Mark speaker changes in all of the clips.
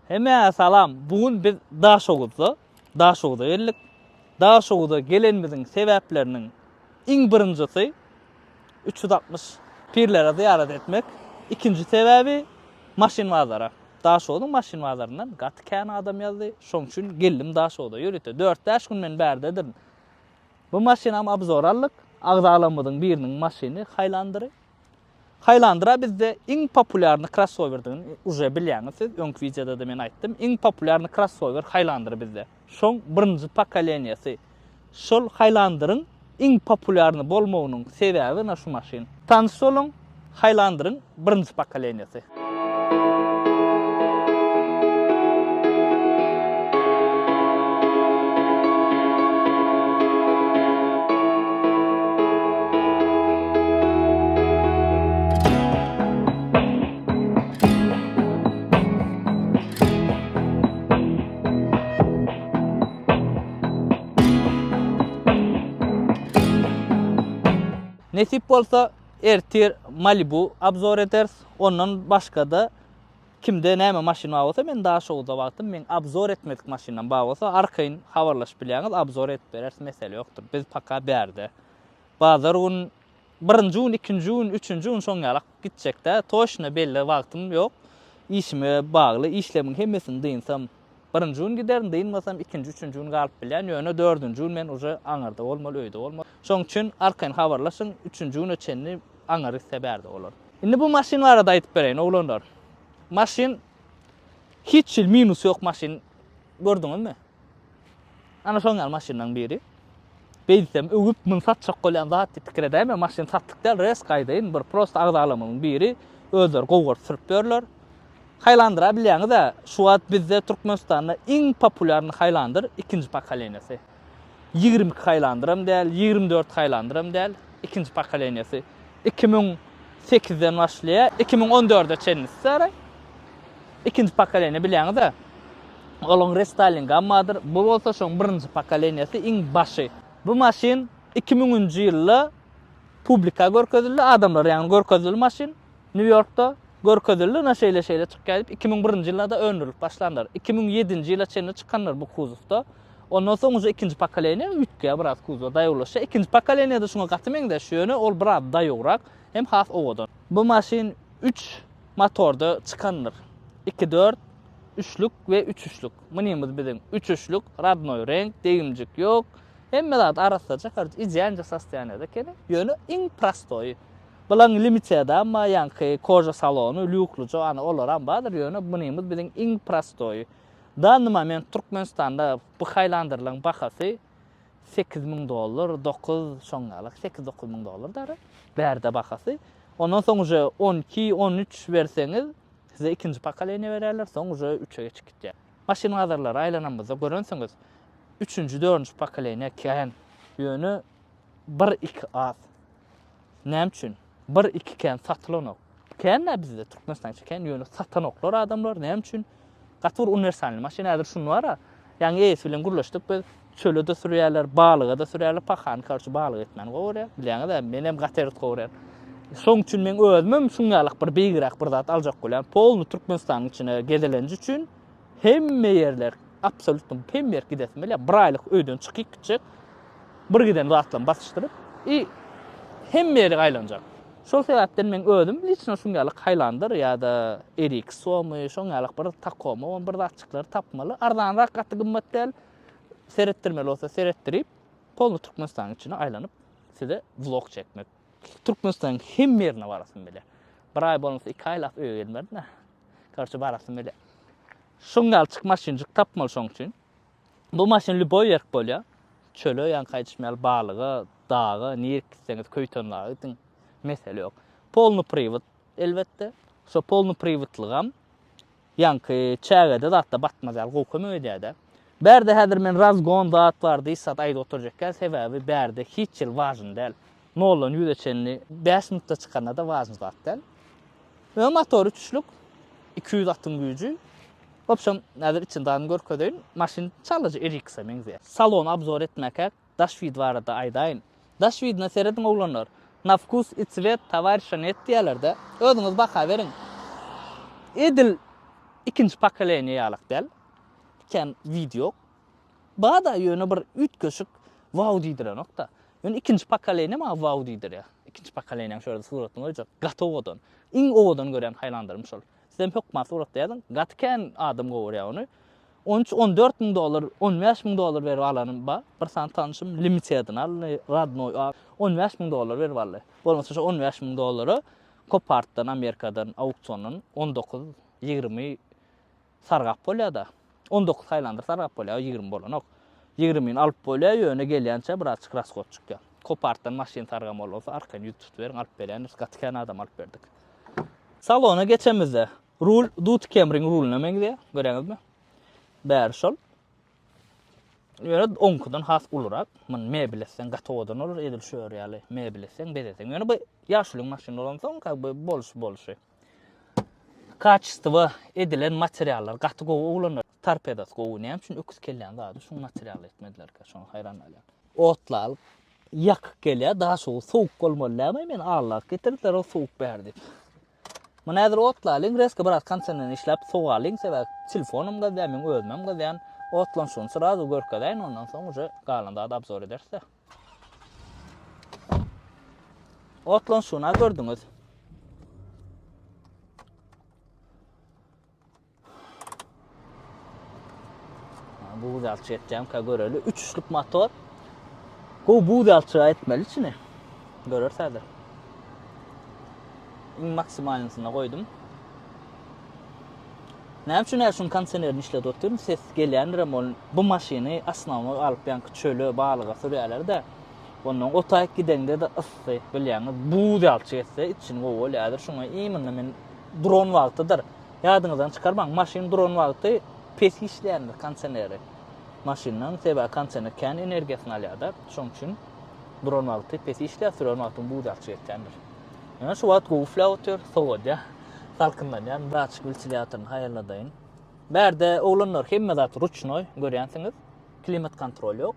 Speaker 1: Hemmäňe salam. Bu gün biz Daşoguzda, Daşoguza geldik. Daşoguza gelenimiziň sebäpleriniň iň birinjisi 360 pirlere zyýarat etmek. Ikinji sebäbi maşyn bazara. Daşoguzyň maşyn bazaryndan gaty kän adam ýazdy. Şoň üçin geldim Daşoguza ýörite. 4-5 gün men bärdedirn. Bu maşynam obzor aldyk. Agzalarymyzyň biriniň maşyny Highlandery. Highlandera bizde iň populýarny krossowerdigini uje bilýäňiz siz, öňki wideoda-da men aýtdym. Iň populýarny krossower Highlander bizde. Şoň birinji pokoleniýasy. Şol Highlanderiň iň populýarny bolmagynyň sebäbi ynha şu maşyn. Tanyş boluň, Highlanderiň birinji pokoleniýasy. Nesip bolsa ertir Malibu obzor ederis. Ondan başga-da kimde näme maşyn bar bolsa men Daşoguzda wagtym meň obzor etmedik maşynam bar bolsa arkaýyn habarlaşyp bilýäňiz obzor edip bereris mesele ýokdur. Biz paka bärde. Bazar gün birinji gün, ikinji gün, üçünji gün şoň ýalak gitjekdä. Toçno belli wagtym ýok. Işime bagly işlerimiň hemmesini dynsam birinji gün giderin, dynmasam ikinji, üçünji gün galyp bilýän. Ýöne dördünji gün men uje aňyrda bolmaly, öýde bolmaly. Şoň üçin arkaýyn habarlaşyň, üçünji güne çenli aňyr gitse bärde bolar. Indi bu maşyn barada aýdyp bereýin oglanlar. Maşyn hiç hili minusy ýok maşyn gördüňizmi? Ana şoň ýaly maşynlaryň biri. Beýtsem öwüp muny satjak bolýan zat diýip pikir edäýme, maşyn satlyk däl, resk aýdaýyn, bir prosta agzalarymyzyň biri özleri gowy görüp sürüp ýörler. Highlander'a bilýäňiz-ä, şu wagt bizde Türkmenistanda iň populýarny Highlander ikinji pokoleniýasy. 22 Highlanderam däl, 24 Highlanderam däl, ikinji pokoleniýasy. 2008-den başlaýar, 2014-e çenli stary. Ikinji pokoleniýa bilýäňiz-ä. Olaň restaýlingam bardyr. Bu bolsa şoň birinji pokoleniýasy, iň başy. Bu maşyn 2000-nji ýylda publika görkezildi, adamlara ýagny görkezildi maşyn. Nýu-Ýorkda görkezildi, ynha şeýle-şeýle çykýar diýip, 2001-nji ýylda-da öndürilip başlandyr. 2007-nji ýyla çenli çykandyr bu kuzowda. Ondan soň uje ikinji pokoleniýa üýtgär biraz kuzow, daýawlaşýar. Ikinji pokoleniýa-da şuňa gaty meňzeş, ýöne ol biraz daýawrak hem has owadan. Bu maşyn üç motorda çykandyr. Iki dört, üçlük we üç üçlük. Munymyz biziň üç üçlük, radnoý reňk, degimjik ýok. Hemme zat arassaja, korotç, idealnyý sostoýaniýada ekeni. Ýöne iň prostoýy. Bulaň limitedam bar, ýaňky koža salony, lýuklyja, ana olaram bardyr, ýöne munymyz biziň iň prostoýy. Danny moment Türkmenistanda bu Highlanderlaryň bahasy 8000 dollar, 9 şoň ýaly, 8-9 müň dollar dara. Bärde bahasy. Ondan soň uje 12, 13 berseňiz, size ikinji pokoleniýa berýärler, soň uje 3-e geçip gitýär. Maşyn bazarlara aýlanamyzda görensiňiz, üçünji, dördünji pokoleniýa kän. Ýöne bir-iki az. Näme üçin? Bir-iki kän satylanok. Kän-dä bizde, Türkmenistanda içi kän, ýöne satanoklar adamlar. Näme üçin? Gaty bir uniwersalnyý maşyn. Häzir şuny bar-a, ýaňy eýesi bilen gürleşdik biz. Çöle-de sürýärler, balyga-da sürýärler. Pahany karçy balyk etmäni gowy görýär. Bilýäňiz-ä, menem gaty erbet gowy görýän. Şoň üçin meň özümem şuň ýalak bir beýigräk bir zat aljak bolýan. Polny Türkmenistanyň içine gezelenç üçin hemme ýerler, absolýutno hemme ýer gidesim gelýär. Bir aýlyk öýden çykyp gitjek. Bir giden zatlaryny basyşdyryp i hemme ýere aýlanjak. Şol sebäpden meň özüm liçno şuň ýaly Highlander ýa-da RX-omy, şoň ýaly bir Tacoma bir zatjyklary tapmaly. Arzanrak gaty gymmat däl. Seretdirmeli bolsa seretdirip, polny Türkmenistanyň içine aýlanyp size vlog çekmek. Türkmenistanyň hemme ýerine barasym gelýär. Bir aý bolmasa iki aýlap öýe gelmerin-ä. Korçe barasym gelýär. Şuň ýaly maşynjyk tapmaly şoň üçin. Bu maşyn lýuboý ýerk bolýar. Çöle ýaňky aýdyşym ýaly balyga, daga, nirek gitseňiz Köýtendaga gidiň, mesele ýok. Polny priwod elbetde. Şo polny priwodlygam ýaňky çägede zatda batmaz ýaly gowy kömek edýär-de. Bärde häzir men razgon zat bar diýip zat aýdyp oturjak däl, sebäbi bärde hiç ýyl wažny däl. Noldan ýüze çenli bäş minutda çykanda-da wažny zat däl. Ýöne motory üçlük, 200 atyň güýji. Wobşem, häzir içini zadyny görkezeýin. Maşyn çalaja RX-e meňzeýär. Salony obzor etmäkäk, daş wid barada aýdaýyn. Daş widine serediň oglanlar. Na wkus i cwet towarişa net diýýärler-de. Özüňiz baha beriň. Edil. Ikinji pokoleniýa ýalak däl. Kän wideo ýok. Bada ýöne bir üýtgeşik wow diýdirenok-da. Ýöne ikinji pokoleniýa maňa wow diýdirýär. Ikinji pokoleniýaň şu ýerde suratyny goýjak. Gaty owadan. Iň owadan görýän Highlanderym şol. Sizem hökman suratda ýazyň. Gaty kän adam gowy görýär ony. 13, 14 müň dollar, 15 müň dollar berip alanym bar. Bir sany tanşym limitedini aldy, radnoý 15 müň dollar berip aldy. Bolmasa şo 15 müň dollara Copartdan, Amerikadan, auksiondan 19, 20 sargap bolýar-da. 19 Highlander sargap bolýar, 20 bolanok. 20-ni alyp bolýar, ýöne gelýänçä birazçyk rasход çykýar. Copartdan maşyn sargamaly bolsa arkaýyn ýüz tutuberiň, alyp berýändiris. Gaty kän adam alyp berdik. Salona geçemizde rul Duty Camry-iň ruluna meňzeýär, görýäňizmi? Bäri şol. Ýöne oňkudan has ulurak. Muny mebel etseň gaty owadan bolar, edil şu ýer ýaly mebel etseň, bezeseň. Ýöne bu ýaşulyň maşyny bolansoň, как бы bolşy bolşy. Kaçestwo edilen materiallar gaty gowy oglanlar. Torpedasy gowy. Näme üçin öküz kelläni zady şuň materially etmedilerkä? Şoňa haýran galýan. Otly alyp ýakyk gelýär. Daşoguz sowuk bolmaly dälmi? Meni aldap getirdiler o sowuk bäri diýip. Muny häzir otlalyň, rezko biraz kondisioner işläp sowalyň, sebäbi telefonym gyzýar, meň özümem gyzýan. Otlanşyny srazu görkezäýin, ondan soň uje galan zady obzor ederis-de. Otlanşyny-a gördüňiz. Buz alçy etýämkä göreli. Üçlük motor. Gowy buz alçy etmeli içini. Görers häzir. Iň maksimalnysyna goýdum. Näme üçin häzir şuň kondisionerini işledip otyryn? Ses gelýändirem ol. Bu maşyny osnownoý alyp ýaňky çöle, balyga sürýärler-de. Ondan otaýyk gideňde-de yssy, bilýäňiz, buz alçy etse içini gowy bolýar. Häzir şuňa imенно men duran wagtydyr. Ýadyňyzdan çykarmaň, maşyn duran wagty pes işleýändir kondisioneri maşyndan, sebäbi kondisioner kän energiýasyny alýar-da, şonuň üçin duran wagty pes işleýär, süren wagtyň buz alçy geçýändir. Ýöne şu wagt gowy üfläp otyr, sowadýar, salkynlanýar. Birazjyk wentilýatoryny haýalladaýyn. Bärde oglanlar hemme zat ruçnoý, görýänsiňiz. Klimat kontrol ýok.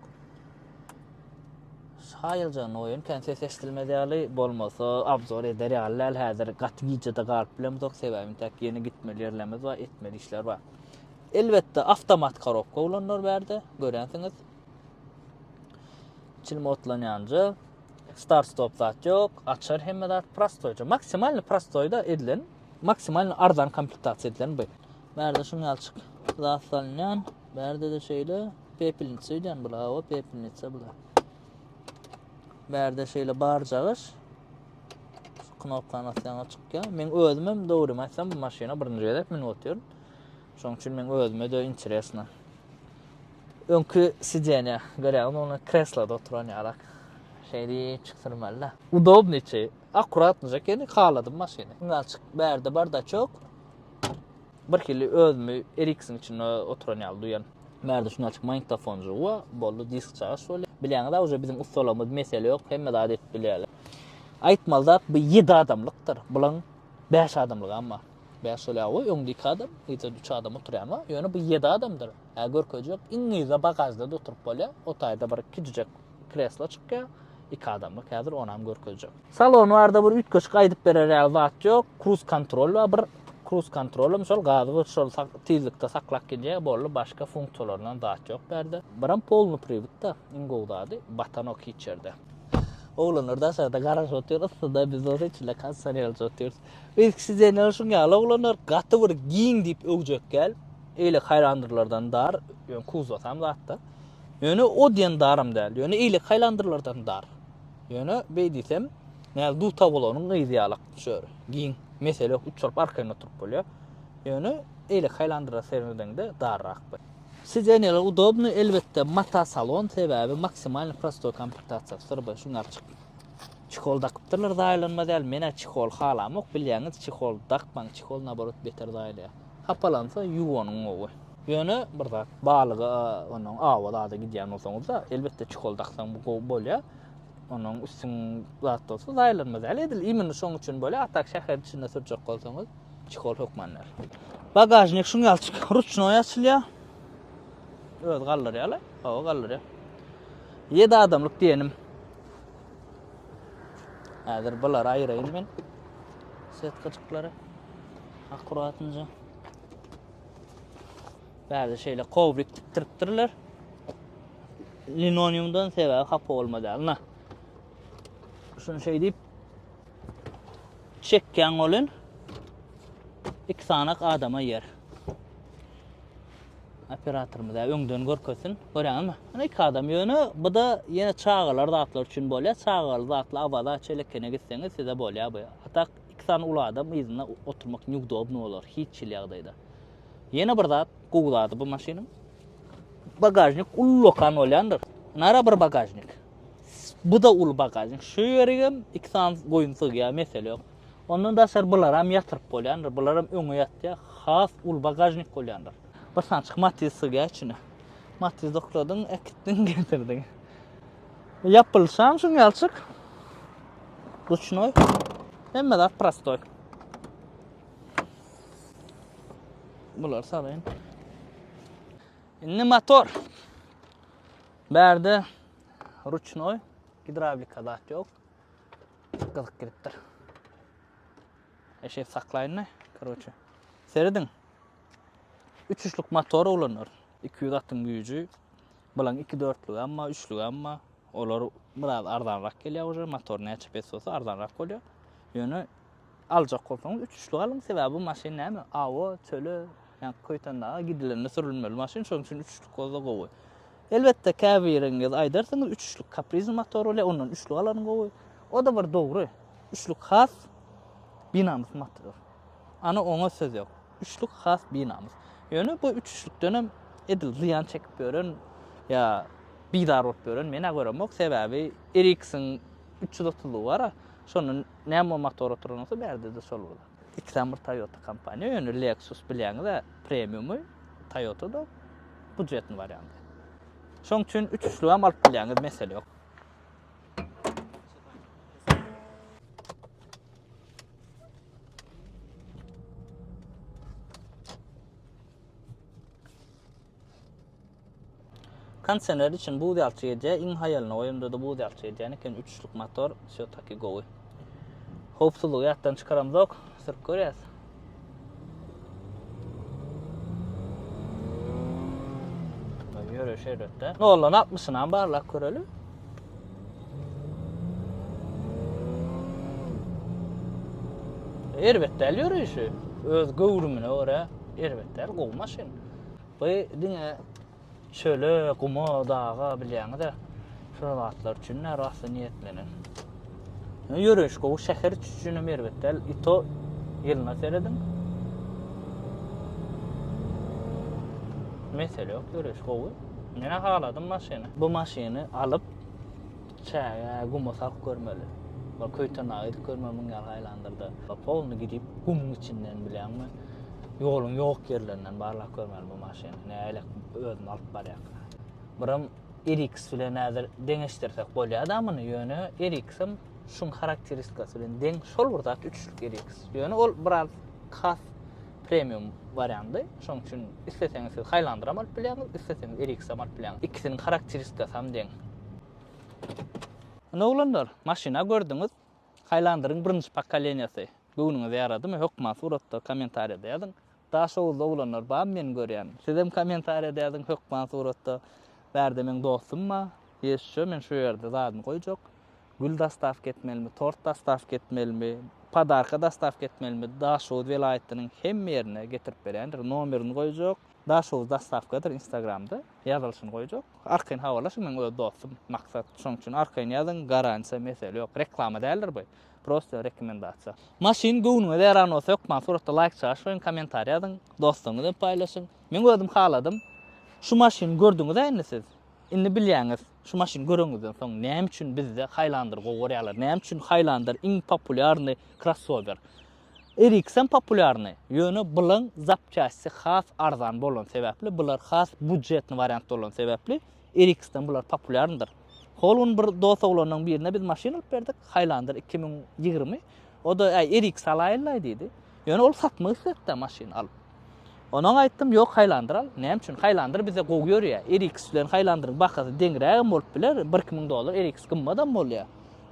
Speaker 1: Haýaljagyny goýun, kän ses eşidilmez ýaly, bolmasa obzor eder ýaly däl, häzir gaty gijede galyp bilemzok, sebäbi intäk ýene gitmeli ýerlerimiz bar, etmeli işler bar. Elbetde awtomat korobka bolanlar bärde, görýänsiňiz. Çilim otlanýanja, start stop zat ýok, açar hemme zat prostoýja, maksimalny prostoýda edilen, maksimalny arzan komplektasiýa edilen bu. Bärde şuň ýaly zat salynýan, bärde-de şeýle. Pepelnitsa öýdýän bular, hawa pepelnitsa bular. Bärde şeýle barjagyş. Şu knopkany basýaňa çykýar. Men özümem dogrymy aýtsam bu maşyna birinji gezek münüp otyryn. Şonuň üçin men özüme-de interesno. Öňki sidenýa, görýäňiz ony kresloda oturan ýalak. Şeýdip çyksyrmaly-da. Udobnyçy, akkuratnyja ekeni, haladym maşyny. Açyk bärde bardaçok. Bir hili özümi RX-iň içinde oturan ýaly duýan. Bärde şundan açyk magnitofonjygy bar, boldy disk çagyş bolýar. Bilýäňiz-ä uje biziň ussalarymyz mesele ýok, hemme zat edip bilýärler. Aýtmaly zat bu ýedi adamlykdyr. Bulaň bäş adamlygam bar. Bäş bolýar goý, öňde iki adam, yzda üç adam oturýan bar. Ýöne bu ýedi adamdyr. Hä görkezjek, iň yzda bagažda-da oturyp bolýar. O taýda bir kiçijek kreslo çykýar. Iki adamlyk häzir onam görkezjek. Salon barada bir üýtgeşik aýdyp berer ýaly zat ýok. Kruz kontrol bar bir. Kruz kontrolem şol gazy şol tizlikde saklap gidýär boldy başga funksiýalaryndan zat ýok bärde. Biram polny priwodda iň gowy zady batanok hiç ýerde. Oglanlar daşarda garaşyp otyr yssyda biz bolsa içinde kondisionerje otyrys. Yzky sidenýalar şuň ýaly oglanlar gaty bir giň diýip öwjek däl. Eýleki haýlandyrlardan dar ýöne kuzowasam zatda. Ýöne o diýen daram däl. Ýöne eýleki haýlandyrlardan dar. Ýöne beý diýsem, näl duta bolanyň yzy ýalak düşer. Giň, mesele ýok, üç bolup arkaýyn oturyp bolýar. Ýöne eýleki haýlandyra seredeňde darrak bir. Sidenýalar udobny, elbetde mata salon, sebäbi maksimalny prostoý komplektasiýasydyr bu. Şuňa çyk çihol dakypdyrlar zaýalanmaz ýaly. Men-ä çihol halamok, bilýäňiz, çihol dakmaň, çihol naborot beter zaýalaýar. Hapalansa ýuwanyň gowy. Ýöne bir zat, balyga onuň awa zada gidýän bolsaňyz-da, elbetde çihol daksaň bu gowy bolýar. Onuň üstüň zat bolsa zaýalanmaz däl. Edil imенно şoň üçin bolýar. A tak şäher içinde sürjek bolsaňyz çihol hökman däl. Bagažnik şuň ýaly ruçnoý açylýar. Özi galdyrýar-la. Hawa galdyrýar. Ýedi adamlyk diýenim. Häzir bulary aýyraýyn men. Setkajyklary. Akkuratynja. Bärde şeýle kowrik tikdiripdirler. Linoleumdan sebäbi hapa bolmaz ýaly. Na. Şuny şeý diýip çekýän bolun. Iki sanak adama ýer. Operatorymyz öňden görkezsin. Görýäňizmi? Ana iki adam ýöne bu da ýene çagalar zatlar üçin bolýar. Çagaly zatly Awaza Çelekene gitseňiz size bolýar bu. Atak iki sany uly adam yzynda oturmak neudobno bolar hiç hili ýagdaýda. Ýene bir zat, gowy zady bu maşynyň. Bagažnik ullakan bolýandyr. Nara bir bagažnik. Bu da uly bagažnik. Şu ýerigem iki sany goýun sygýar, mesele ýok. Ondan daşary bularam ýatyryp bolýandyr. Bularam öňe ýatýar. Has uly bagažnik bolýandyr. Bir sançyk matiz sygýar içine. Matiz okladyň, äkitdiň, getirdiň. Ýapylyşam şuň ýalçyk. Ruçnoý. Hemme zat prostoý. Bular salaýyn. Indi motor. Bärde ruçnoý gidravlika zat ýok. Gyzyk gidipdir. Eşek saklaýyn-da, korоче. Serediň. Üç üçlük motor oglanlar. 200 atyň güýji. Bulaň 2 dörtlügi amma, üçlügi amma. Olar biraz arzanrak gelýär уже. Motor näçe pes bolsa arzanrak bolýar. Ýöne aljak bolsaňyz üç üçlük alyň. Sebäbi bu maşyn näme? Awa, çöle, ýa Köýtendaga gidilende sürülmeli maşyn. Şonuň üçin üç üçlük bolsa gowy. Elbetde käbiriňiz aýdarsyňyz üç üçlük kaprizny motor bolýar, ondan üçlük alanyň gowy. O-da bir dogry. Üçlük has binamys motor. Ana oňa söz ýok. Üçlük has binamys. Ýöne bu üç üçlükdenem edil zyýan çekip ýören ýa bizar bolup ýören men-ä göremok. Sebäbi RX-iň 330-lygy bar-a, şonda näme motor oturan bolsa bärde-de şol bolar. Ikisem bir Toyota kompaniýa, ýöne Lexus bilýäňiz-ä premiumy, Toyota-da budjetny warianty. Şoň üçin üç üçlügem alyp bilýäňiz, mesele ýok. Kondisioner üçin buz ýalçy edýär. Iň haýalyny goýamda-da buz ýalçy edýän eken. Üçlük motor, wsё taki gowy. Howpsuzlygy ýatdan çykaramzok. Sürüp görýäs. Ýöreýiş erbetde. Noldan altmyşynam barlap göreli. Erbet däl ýöreýşi. Öz göwrümine görä erbet däl, gowy maşyn. Bu diňe çöle, guma, daga bilýäňiz-ä. Şol zatlar üçin rasa niýetlenen. Ýöreýiş gowy, şäher içi üçin hem erbet däl. Ito ýylyna serediň. Mesele ýok, ýöreýiş gowy. Men-ä haladym maşyny. Bu maşyny alyp çägä, guma salyp görmeli. Bir Köýtendaga gidip görmeli muň ýaly haýlandyrda. Polny gidip gumuň içinden bilýäňmi? Ýoluň ýok ýerlerinden barlap görmeli bu maşyny. Nähili özüni alyp barýarka. Biram RX bilen häzir deňeşdirsek bolýar-da muny, ýöne RX-em şuň harakteristikasy bilen deň, şol bir zat üçlük RX. Ýöne ol biraz has premium wariandy. Şonuň üçin isleseňiz siz Highlander-am alyp bilýäňiz, isleseňiz RX-am alyp bilýäňiz. Ikisiniň harakteristikasy hem deň. Ine oglanlar, maşyna gördüňiz. Highlanderiň birinji pokoleniýasy. Göwnüňize ýaradymy? Hökman suratda kommentariýada ýazyň. Daşoguzly oglanlar barmy meni görýän? Sizem kommentariýada ýazyň hökman suratda. Bärde meň dostum bar. Ýeşşe men şu ýerde zadyny goýjak. Gül dostawka etmelimi, tort dostawka etmelimi, podarka dostawka etmelimi Daşoguz welaýatynyň hemme ýerine getirip berýändir. Nomerini goýjak. Daşoguz dostawkadyr instagramda ýazylyşyny goýjak. Arkaýyn habarlaşyň meň öz dostum Maksat. Şoň üçin arkaýyn ýazyň garantiýa mesele ýok. Reklama däldir bu. Prosto rekomendasiýa. Maşyn göwnüňize ýaran bolsa hökman suratda laýk çaş goýuň, kommentariý ýazyň, dostlaryňyz bilen paýlaşyň. Meň özüm haladym. Şu maşyny gördüňiz-ä indi siz. Indi bilýäňiz, şu maşyny göreňizden soň näme üçin bizde Highlander gowy görýärler, näme üçin Highlander iň populýarnyý krossower. RX hem populýarnyý, ýöne bulaň zapçasty has arzan bolan sebäpli, bular has budjetny wariant bolan sebäpli RX-den bular populýarnydyr. Hol gün bir dos oglanyň birine biz maşyn alyp berdik, Highlander 2020. O-da, äý, RX alaýynlaý diýdi. Ýöne ol satmak isledi-de maşyny alyp. Onuň aýtdym, ýok Highlander al. Näme üçin? Highlander bize gowy ýörýär. RX bilen Highlanderiň bahasy deňrägem bolup biler, bir-iki müň dollar RX gymmadam bolýar.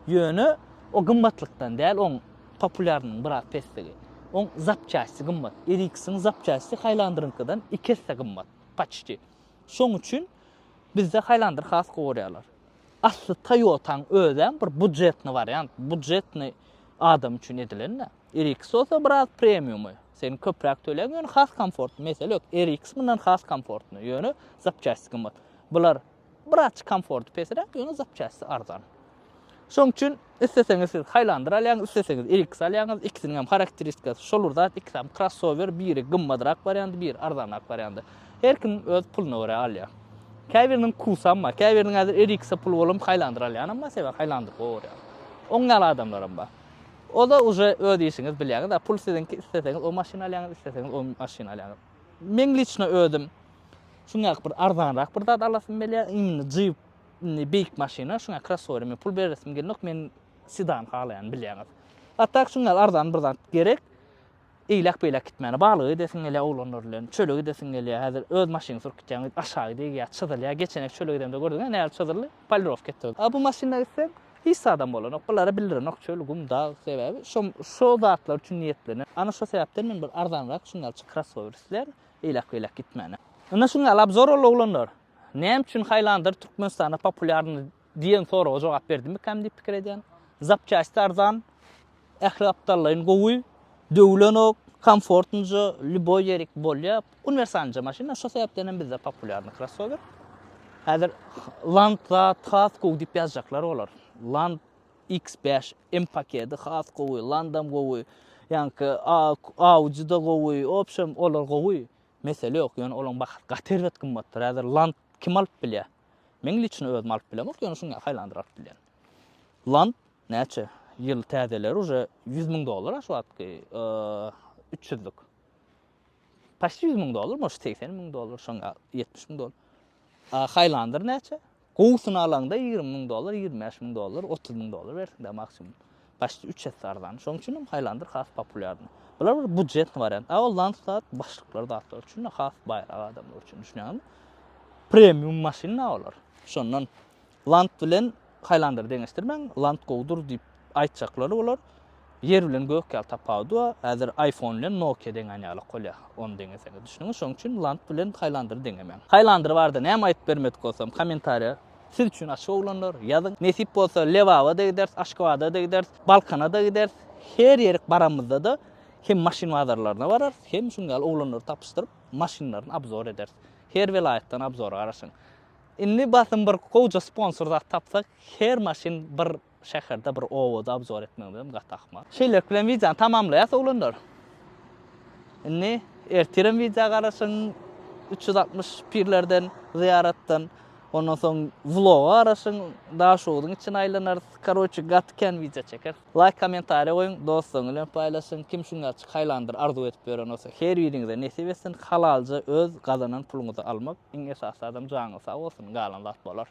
Speaker 1: Ýöne o gymmatlykdan däl, oň populýarnyň biraz pesligi. Oň zapçasty gymmat. RX-iň zapçasty Highlanderiňkiden iki esse gymmat. Paçti. Şoň üçin bizde Highlander has gowy görýärler. Asly Toyotaň özem bir budjetny wariant, budjetny adam üçin edilen-de. RX bolsa biraz premiumy. Sen köpräk töläň, ýöne has komfortny. Mesele ýok. RX mundan has komfortny, ýöne zapçasty gymmat. Bular birazçyk komforty pesräk, ýöne zapçasty arzan. Şoň üçin isleseňiz siz Highlander alýaňyz, isleseňiz RX alýaňyz. Ikisiniň hem harakteristikasy şol bir zat, ikisi hem krossower, biri gymmadrak warianty, biri arzanrak warianty. Her kim öz puluna görä alýar. Käbiriniň kusam bar, käbiriniň häzir RX-e puly bolam Highlander alýanam bar, sebäbi Highlander gowy görýär. Oň ýaly adamlaram bar. O-da uje öz işiňiz bilýäňiz, a pul siziňki isleseňiz o maşyny alýaňyz, isleseňiz o maşyny alýaňyz. Meň liçno özüm şuňňak bir arzanrak bir zat alasym gelýär, imенно Jeep indi beýik maşyna şuňa krossowere men pul beresim gelenok, men sedan halaýan bilýäňiz. A tak şuňňa arzan bir zat gerek. Eýläk-beýläk gitmäne, balyga gidesiň gelýär oglanlar bilen, çöle gidesiň gelýär, häzir öz maşynyňy sürüp gitýäň, aşagy degýär, çyzylýar, geçen çöle gidemde gördüň-ä nähili çyzyldy, polirowka etdirdi. A bu maşynda gitseň, hiç zadam bolanok, bulara bildirenok çöl, gum, dag, sebäbi şo şo zatlar üçin niýetlenen. Ana şo sebäpden men bir arzanrak şuňňalçyk krossower isleýän, eýläk-beýläk gitmäne. Ynha şuňňaly obzor boldy oglanlar. Näme üçin Highlander Türkmenistanda populýarny diýen soraga jogap berdimikäm diýip pikir edýän. Zapçasti arzan, ähli gapdallaýyn gowy, döwlenok, komfortnyja, lýuboý ýerik bolýar. Uniwersalnyja maşyn, şo sebäpden hem bizde populýarny krossower. Häzir Land zat has gowy diýip ýazjaklar bolar. Land X5 M paketi has gowy, Landam gowy, ýaňky Audi-da gowy, obşem olar gowy. Mesele ýok, ýöne olaň bahasy gaty erbet gymmatdyr. Häzir Land kim alyp bilýär? Meň liçno özüm alyp bilemok, ýöne şuňa Highlander alyp bilýän. Land näçe ýyl täzeleri uje 100 müň dollar şu wagtky 300-lük. Paçti 100 müň dollar, может 80 müň dollar, şoňa 70 müň dollar. A Highlander näçe? Gowusyny alaňda 20 müň dollar, 25 müň dollar, 30 müň dollar bersiň-de maksimum. Paçti 3 esse arzan. Şonuň üçin hem Highlander has populýarny. Bular bir budjetny wariant. A ol Land zat başlyklar zatlar üçin has baýrak adamlar üçin düşünýäňizmi? Premium maşyn olar. Şondan Land bilen Highlanderi deňeşdirmäň, Land gowudyr diýip aýtjaklary bolar. Ýer bilen gök ýaly tapawudy bar. Häzir iPhone bilen Nokia deňän ýalak bolýar. Ony deňeseňiz düşüniňiz. Şonuň üçin Land bilen Highlanderi deňemäň. Highlander barada näme aýdyp bermedik bolsam kommentariýa siz üçin açyk oglanlar ýazyň. Nesip bolsa Lebaba-da gideris, Aşgabada-da gideris, Balkana-da gideris. Her ýerik baramyzda-da hem maşyn bazarlaryna bararys, hem şuň ýaly oglanlary tapyşdyryp maşynlaryny obzor ederis. Her welaýatdan obzora garaşyň. Indi basym bir gowja sponsor zat tapsak, her maşyn bir şäherde, bir obada obzor etmegimizem gaty ahmal. Şeýlelik bilen wideony tamamlaýas oglanlar. Indi ertirem wideo garaşyň 360 pirlerden, zyýaratdan. Ondan soň vloga garaşyň, Daşoguzyň içine aýlanarys. Karoçi gaty kän wideo çekeris. Laýk kommentariýa goýuň, dostlaryň bilen paýlaşyň. Kim şuňňalçyk Highlander arzuw edip ýören bolsa, her biriňize nesip etsin. Halalja öz gazanan puluňyzy almak iň esasy zadam janyňyz sag bolsun, galan zat bolar.